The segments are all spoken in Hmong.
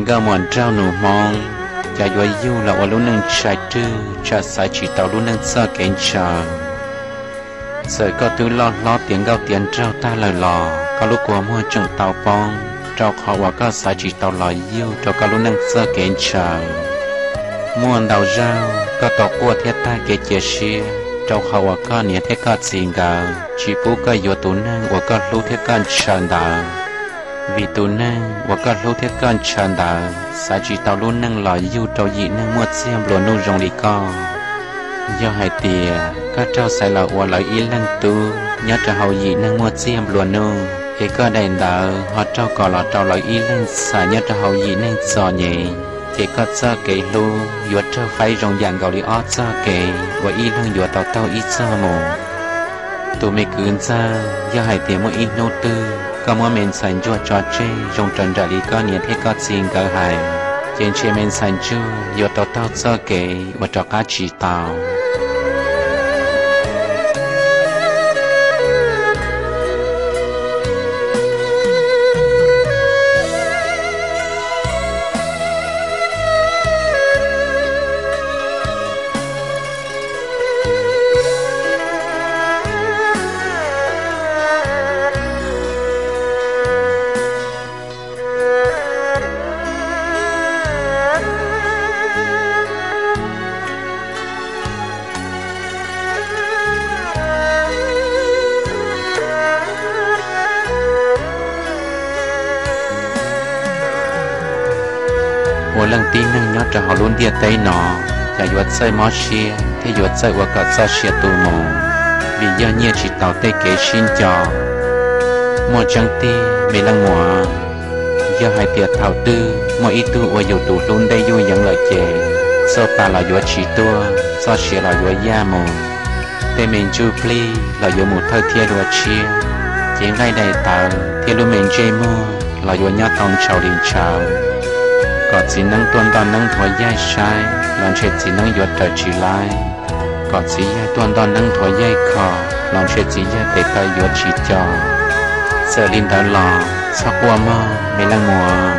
Nkauj muam nraug nus Hmoob, cas yuav yug los ua lub neej ntshai rwg, tsam xaiv tsis tau lub neej txoj kev ntshaw. Txawm koj twb loj hlob tiav nkauj tiav nraug tag lawm los koj lub kua muag tseem tau poob, rau qhov uas koj xaiv tsis tau los yug rau koj lub neej txoj kev ntshaw. Muaj ntau zaug koj tau quaj thiab tag kev cia siab, rau qhov uas koj niam thiab koj txiv nkawd tsis pub koj yuav tus neeg uas koj hlub thiab koj ntshaw ntawd. Vim tus neeg uas koj hlub thiab koj ntshaw ntawd xaiv tsis tau lub neej los yug rau yim neeg muaj txiag nplua nuj zoo li koj. Yog hais tias koj raug xaiv los ua lawv ib leeg tub nyob rau hauv yim neeg muaj txiag nplua nuj, es koj daim ntawd ho raug kos los rau lawv ib leeg ntxhais nyob rau hauv yim neeg txom nyem, ces koj txoj kev hlub yuav raug faib zoo yam nkaus li ob txoj kev uas ib leeg yuav tau taug ib txoj mus. Tus me kwv ntxawg, yog hais tias muaj ib hnub twg koj muab me ntxhais ntsuag tso tseg zoo raws nraim li koj niam thiab koj txiv nkawd hais, ces ntshe me ntxhais ntsuag yuav tau taug txoj kev uas rov qab tsis tau. Ua leej tib neeg nyob rau hauv lub ntiaj teb no, cas yuav txawj mob siab thiab yuav txawj ua kom txoj sia tu mus, vim yog nyiaj tsis taus tej kev sib nco. Muaj tseeb tiag me leej muam, yog hais tias thaum twg muaj ib tug ua yus tus hlub ntej yuj yeev lawm ces, txoj pa los yuav tsis tuaj, txoj sia los yuav yaj mus, tej me ntsuj plig los yuav mus thawj thiab dua tshiab, cev nqaij daim tawv thiab lub me ntsej muag los yuav nyob tau ntshaus li ntshaus. Kom txiv neeb tuaj ntoj neeb nthuav yaig saib los ntshe txiv neeb yuav raws tsis laib. Kom txiv yawg tuaj ntoj neeb nthuav yaig kho los ntshe txiv yawg tes taw yuav tsis co. Txawm li ntawd los txhob quaj mog me leej muam.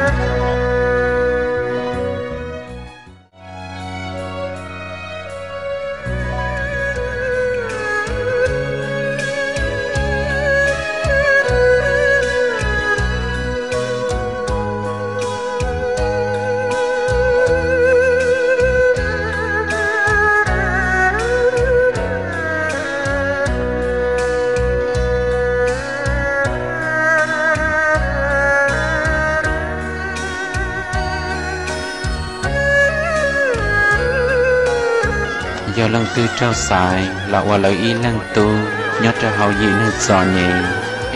Yog leej twg raug xaiv los ua lawv ib leeg tub nyob rau hauv yim neeg txom nyem,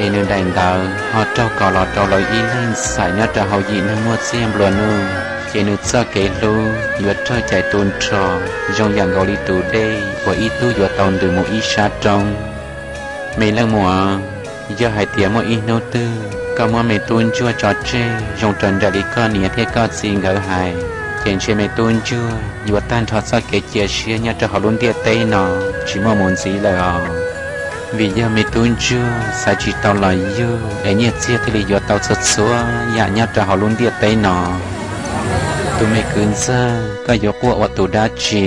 es nws daim ntawv ho raug kos los rau lawv ib leeg ntxhais nyob rau hauv yim neeg muaj txiag nplua nuj, ces nws txoj kev hlub yuav raug cais tu nrho zoo yam nkaus li tus dej uas ib tug yuav tau ntws mus ib sab roob. Me leej muam, yog hais tias muaj ib hnub twg koj muab me tub ntsuag tso tseg zoo raws nraim li koj niam thiab koj txiv nkawd hais, ces ntshe me tub ntsuag yuav tag nrho txoj kev cia siab nyob rau hauv lub ntiaj teb no tsis muaj mus ntxiv lawm os. Vim yog me tub ntsuag xaiv tsis tau los yug es nyiaj txiag thiaj li yuav tau txhua txhua yam nyob rau hauv lub ntiaj teb no. Tus me kwv ntxawg, koj yuav quaj ua tus dab tsi?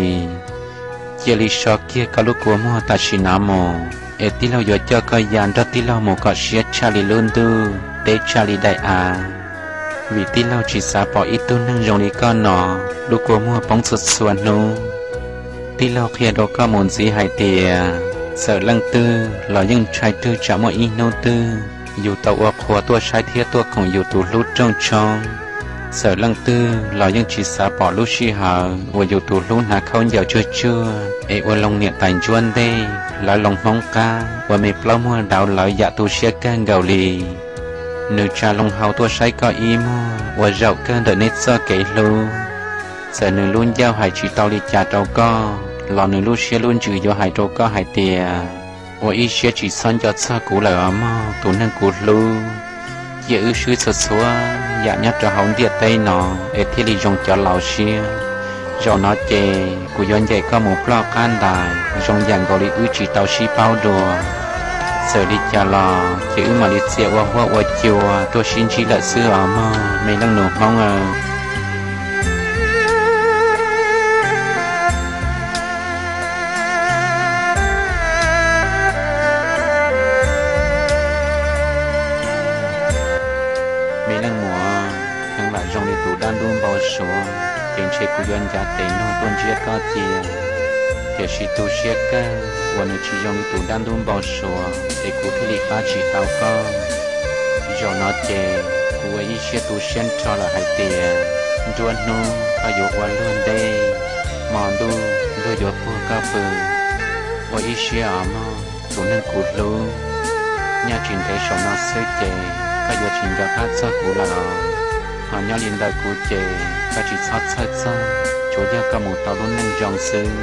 Cia li so kiag koj lub kua muag tam sim no mus, es tij laug yuav coj koj ya nrog tij laug mus kom siab tshaj li lub ntuj, deb tshaj li daim av. Vim tij laug tsis xav pom ib tug neeg zoo li koj no lub kua muag poob txhua txhua hnub. Tij laug qhia rau koj mus ntxiv hais tias, txawm leej twg los yeej ntshai twg tsam muaj ib hnub twg yus tau ua qhua tuaj saib thiab tuaj koom yus tus hlub rooj tshoob. Txawm leej twg los yeej tsis xav pom lub sij hawm uas yus tus hlub hnav khaub ncaws tsuag tsuag es ua loo niam tais ntsuab ntej, lawv loo Hmoob qab ua me plaub muag dauv lawv yam tu siab kawg nkaus li. Nws tsa loo hau tuaj saib koj ib muag ua zaum kawg ntawm neb txoj kev hlub. Txawm nws lub ncauj hais tsis tau li cas rau koj los nws lub siab lub ntsws yuav hais rau koj hais tias, ua ib siab tsis txhob nco txog kuv lawm os mog tus neeg kuv hlub. Cia wb swb txhua txhua yam nyob rau hauv ntiaj teb no es thiaj li zoo cov laus siab. Zaum no ces kuv yuav ncaim koj mus ploj qab ntais zoo yam nkaus li wb tsis tau sib paub dua. Txawm li cas los ces wb mam li txia ua huab ua cua tuaj sib ntsib lawm xwb os mog me leej nus Hmoob aw. suav, ces ntshe kuv yuav ncav tes nug tuaj ntsiab koj cia. Tiam sis tu siab kawg uas nws tsis zoo li tus dab ntub npau suav es kuv thiaj li pab tsis tau koj. Zaum no ces kuv ua ib siab tu siab nrho lawm hais tias nruab hnub koj yuav ua luag ntej, hmo ntuj luag yuav puag koj pw. Ua ib siab os mog tus neeg kuv hlub, nyob tsis ntev saum no xwb ces koj yuav tsis nco qab txog kuv lawm os. Ho nyob li ntawm kuv ces koj tsis txhob txhawj txog, tsuas yog koj mus tau lub neej zoo xwb.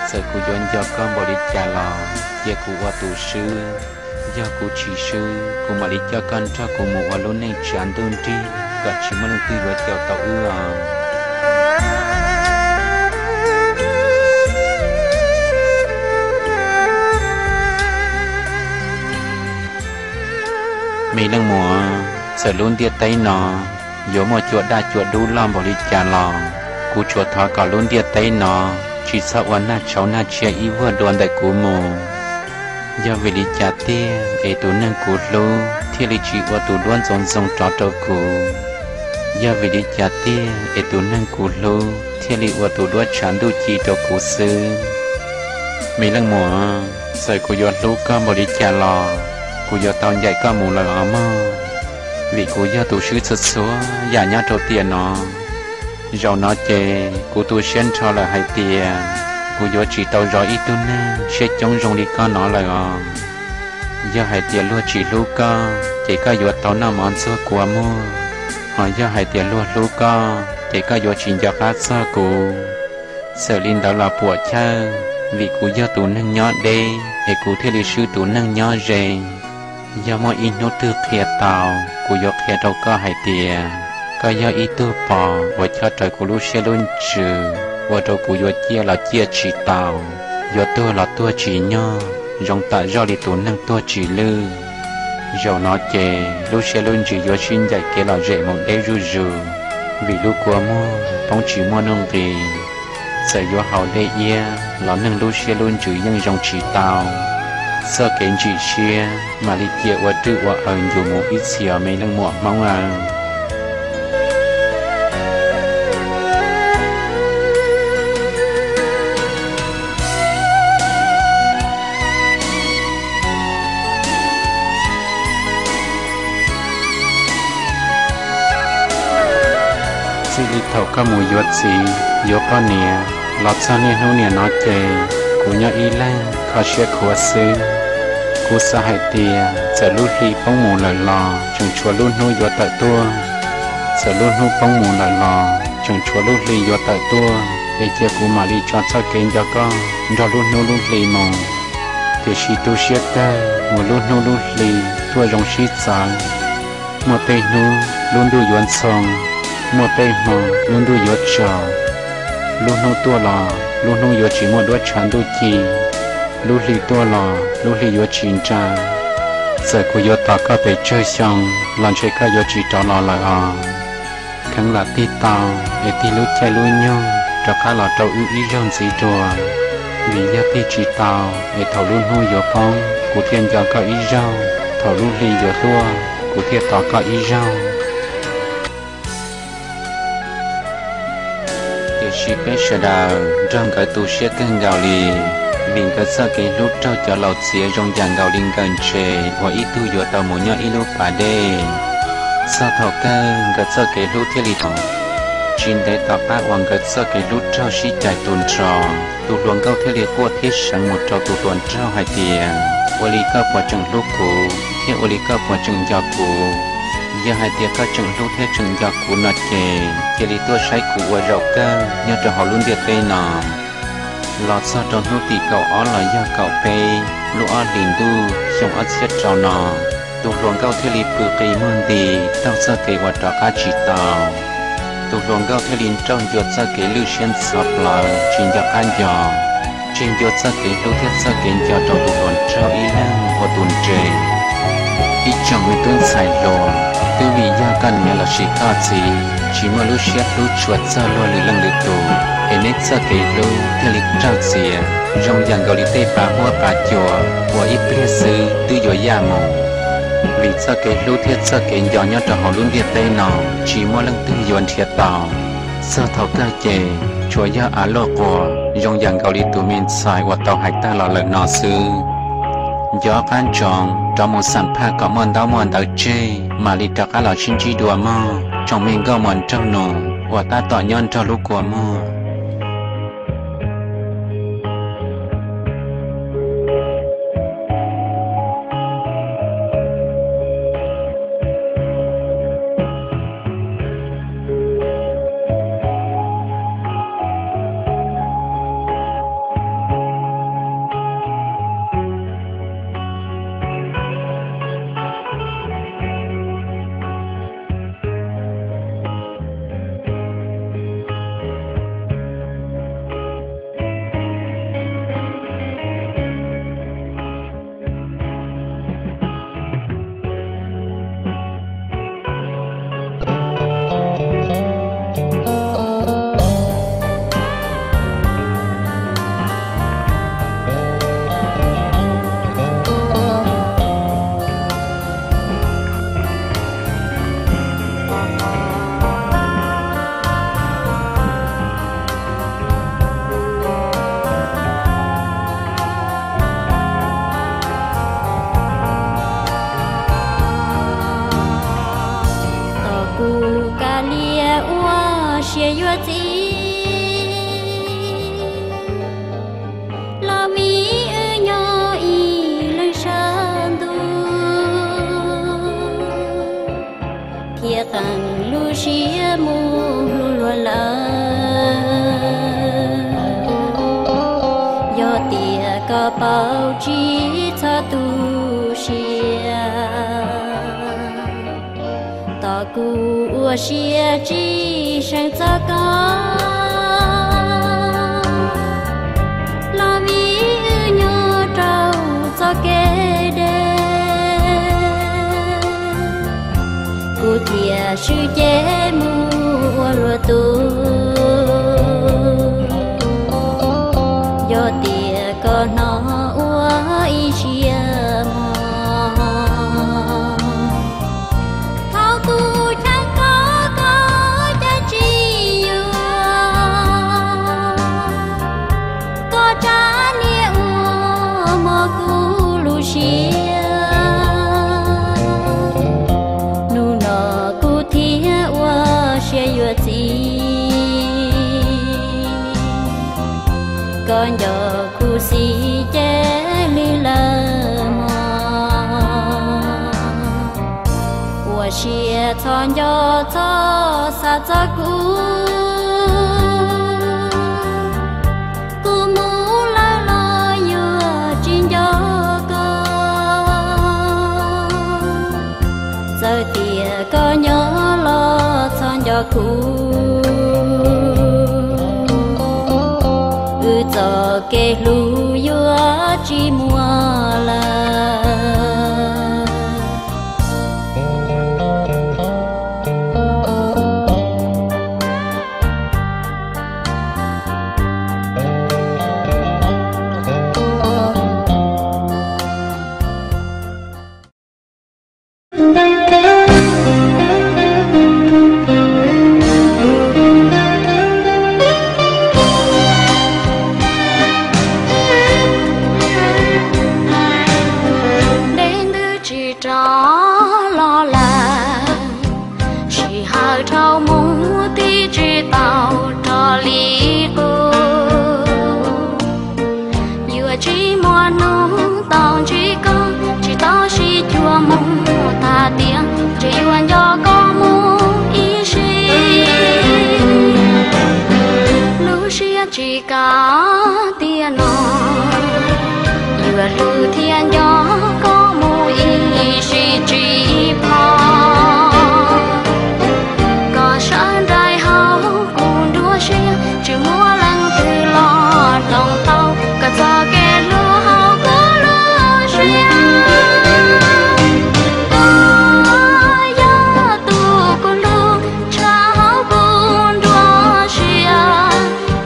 Txawm kuv yuav nco koj npaum li cas los cia kuv ua tus swb. Yog kuv tsis swb, kuv mam li coj koj nrog kuv mus ua lub neej tsav ntuj nrig kom tsis muaj leej twg yuav caum tau wb os. Me leej muam, txawm lub ntiaj teb no yuav muaj cua daj cua dub loj npaum li cas los kuv tsuas thov kom lub ntiaj teb no tsis txhob ua nag tshauv nag tshiab ib vuag dua ntawm kuv mus. Yog vim li cas tiag es tus neeg kuv hlub thiaj li tsis ua tus duab ntxoov ntxoo rov rau kuv? Yog vim li cas tiag es tus neeg kuv hlub thiaj li ua tus duab tshav ntuj ci rau kuv xwb? Me leej muam, txawm kuv yuav hlub koj npaum li cas los kuv yuav tau ncaim koj mus lawm os mog, vim kuv yog tus swb txhua txhua yam nyob rau tiam no. Zaum no ces kuv tu siab nrho lawm hais tias kuv yuav tsis tau zov ib tug neeg siab coob zoo li koj no lawm os. Yog hais tias luag tsis hlub koj ces koj yuav tau noj mov ntxuag kua muag, ho yog hais tias luag hlub koj ces koj yuav tsis nco qab txog kuv. Txawm li ntawd los puam chawj, vim kuv yog tus neeg nyob deb es kuv thiaj li swb tus neeg nyob ze. Yog muaj ib hnub twg qhia tau, kuv yuav qhia rau koj hais tias koj yog ib tug pos uas chob rawv kuv lub siab lub ntsws, ua rau kuv yuav ciaj los ciaj tsis tau, yuav tuag los tuag tsis nyog, zoo tam zoj li tus neeg tuag tsis lwj. Zaum no ces lub siab lub ntsws yuav sib ncaim kev lom zem mus deb zuj zus, vim lub kua muag poob tsis muaj nuj nqis. Txawm yuav haus dej iab los neeg lub siab lub ntsws yeej zoo tsis tau. Txoj kev ntsim siab mam li cia ua rwj ua aws ncus mus ib txhis os me leej muam Hmoob aw. Txij li thaum koj mus yuav txiv yuav poj niam los txog niaj hnub niam no ces kuv nyob ib leeg kho siab khuav xwb. Kuv xav hais tias txawm lub hli poob mus lawm los tseem tshuav lub hnub yuav tawm tuaj. Txawm lub hnub poob mus lawm los tseem tshuav lub hli yuav tawm tuaj, es cia kuv mam li tso txoj kev nco koj nrog lub hnub lub hli mus. Tiam sis tu siab kawg uas lub hnub lub hli tuaj zoo sib txawv. Muaj tej hnub lub ntuj yuav ntxhoo, muaj tej hmo lub ntuj yuav tsaus. Lub hnub tuaj los lub hnub yuav tsis muaj duab tshav ntuj ci, lub hli tuaj los lub hli yuav tsis nra. Txawm kuv yuav tos koj pes tsawg xyoo los ntshe koj yuav tsis rov los lawm os. Kheev lam tig tau es tig lub caij lub nyoog rov qab los rau wb ib zaug ntxiv dua, vim yog tig tsis tau es thaum lub hnub yuav poob kuv thiaj nco koj ib zaug, thaum lub hli yuav tuaj kuv thiaj tos koj ib zaug. Tiam sis peb sawv daws nrog nkawd tu siab kawg nkaus li, vim nkawd txoj kev hlub raug cov laus txiav zoo yam nkaus li nkawm ntses uas ib tug yuav tau mus nyob ib lub pas dej. Txog thaum kawg nkawd txoj kev hlub thiaj li tsis ntev tom qab uas nkawd txoj kev hlub raug sib cais tu nrho, tus hluas nkauj thiaj li quaj thiab seev mus rau tus hluas nraug hais tias, ua li koj puas tseem hlub kuv, thiab ua li koj puas tseem nco kuv? Yog hais tias koj tseem hlub thiab tseem nco kuv no ces cia li tuaj saib kuv ua zaum kawg nyob rau hauv lub ntiaj teb no. Los txog rau hnub tim kaum ob los yog kaum peb lub ob hlis ntuj xyoo ob txhiab rau no, tus hluas nkauj thiaj li pw qi muag nti taug txoj kev uas rov qab tsis tau. Tus hluas nkauj thiaj li nrauj ncua txoj kev lwj siab ntxhov plawv tsis nco qab nco, tseg ncua txoj kev hlub thiab txoj kev nco rau tus hluas nraug ib leeg ua tus nres. Ib tsoom me tub ntxhais hluas, twb vim yog koj niam lossis koj txiv tsis muaj lub siab hlub tshua txog luag lwm leej lwm tus, es neb txoj kev hlub thiaj li raug txiav zoo yam nkaus li tej pa huab pa cua uas ib pliag xwb twb yuav yaj mus. Vim txoj kev hlub thiab txoj kev nco nyob rau hauv lub ntiaj teb no tsis muaj leej twg yuav nrhiav tau. Txog thaum kawg ces tsuas yog av luaj quas zoo yam nkaus li tus me ntxhais uas tau hais tag los lawm no xwb. Nco qab ntsoov rov mus xam phaj kom muaj ntaub muaj ntawv tseg mam li rov qab los sib ntsib dua mog tsoom me nkauj mos nraug nus uas tab tom nyob nrog lub kua muag. Tos kuv kav liam ua siab yuav txiv, los vim wb nyob ib leeg sab ntuj, thiaj qee lub siab mus hlub luag lawm. Yog tias koj paub tsis txhob tu siab, tos kuv ua siab tsis seev txog koj, los vim wb nyob rau txoj kev deb, kuv thiaj swb cev mus ua luag tug. Yog tias koj hnov ua ib siab mog, thaum kuv cheem koj, koj cas tsis yuav, koj tsa niam ua mog kuv lub siab. Hnub no kuv thiaj ua siab yuav txiv, koj nco kuv xim ces lig lawm mog. Ua siab txhob nco txhob xav txog kuv, kuv mus lawm los yuav tsis nco koj. Txawm tias koj nyob los txhob nco kuv, wb txoj kev hlub yuav tsis muaj lawm. Dej ntws tsis rov los lawm, sij hawm dhau mus tig tsis tau rov li qub. Yuav tsis muaj hnub tau ntsib koj, tsis tau sib cuag mus tag tiam, tseem yuav nco koj mus ib sim. Lub siab tsis kam tiam no, yuav hlub thiab nco koj mus ib sim tsis phom. Koj sawv nraim hauv kuv nruab siab, tsis muaj leej twg los hloov tau koj txoj kev hlub hauv kuv lub siab. Koj yog tus kuv hlub tshaj hauv kuv nruab siab,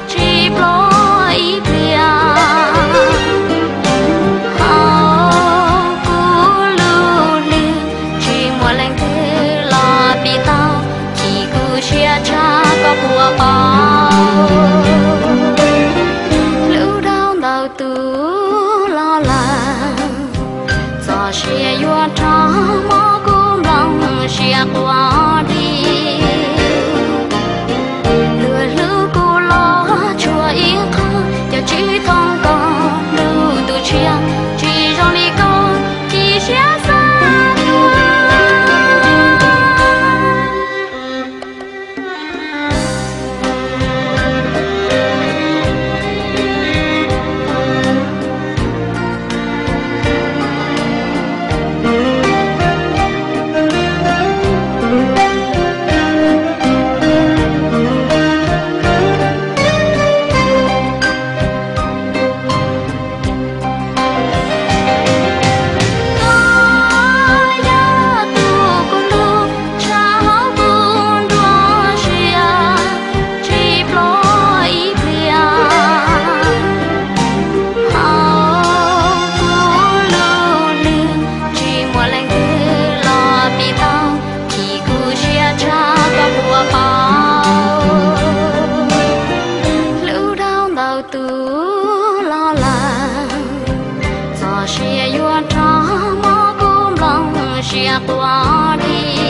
tsis ploj ib pliag hauv Sia yuav rho mov kuv nplooj siab quaj di. Luag hlub kuv los tshuav ib qho, cov tsis thooj koj lub ntuj tshiab, tsis zoo li koj ci siab xav dua. Koj yog tus kuv hlub, tshaj hauv kuv nruab siab, tsis ploj ib pliag. Hauv kuv lub neej tsis muaj leej twg los piv tau, chim kuv siab tshaj koj puas paub. Hlub dhau ntau tus los lawm, txoj sia yuav rho mov kuv nplooj siab quaj di.